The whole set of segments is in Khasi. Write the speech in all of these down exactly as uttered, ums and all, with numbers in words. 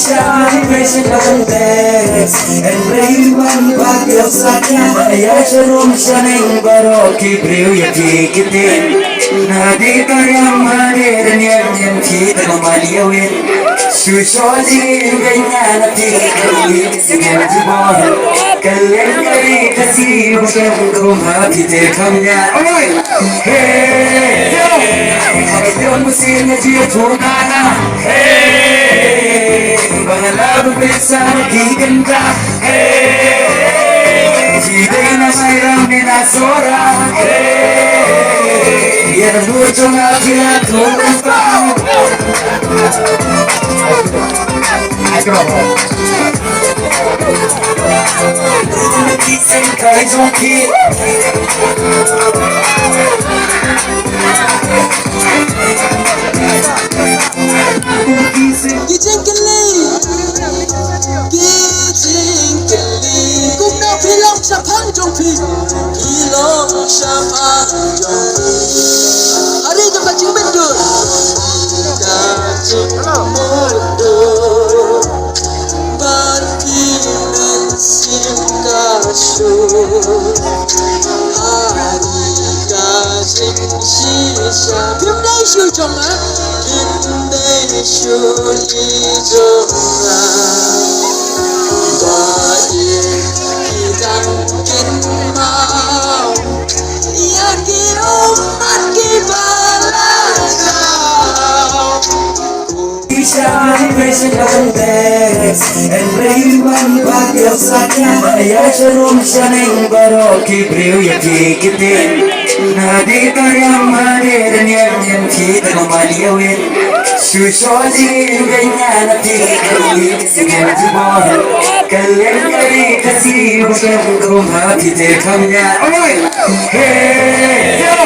Shah Impression Contest. Everyone bad ïa u Satya, ïa sharum shaneng baroh ki briew ïa ki kti. Na dei ka riam ha dei da niam niam ki da ka mali ïa win. Shu shu jingim beiñ na phi ka wi sngewbha jubor. Ka leng ka ri ka si u shem kum ha phi te kham ïa. Oi! Hey! Yo! Yo musin na ji tu kana. Hey! Bangala bu pesa ki kenta. Hey! Ji dei na mai ram ni na sora. Hey! Ïa bu chonga phi la tu pa. Ki jingkylli. Ki jingkylli. Kumno phi long shaphang jong phi? Phi long shaphang jong phi. Are jong ka jingmyndur. Ka jingmyndur. Ban phi mynsiem ka shu. Hari ka jingshisha. Phim dei shu jong nga. Phim dei shu i jong nga. Ba i ki dang kynmaw. Ïa ki ummat ki ba la khaw. Isha Impression Contest. Everyone bad ïa u Satya, ïa sharum shaneng baroh ki briew ïa ki kti. Na dei ka riam ha dei da niam niam ki da ka mali ïa win. Shu shu jingim beiñ na phi ka wi sngewbha jubor. Ka leng ka ri ka si u shem kum ha phi te kham ïa. Oi! Hey! Yo!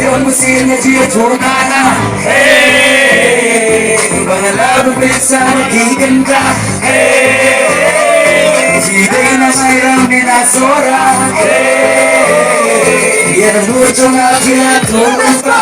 Yo musin na ji tu kana. Hey! Bangala bu pesa ki kenta. Hey! Ji dei na mai ram ni na sora. Hey! Ïa bu chonga phi la tu pa.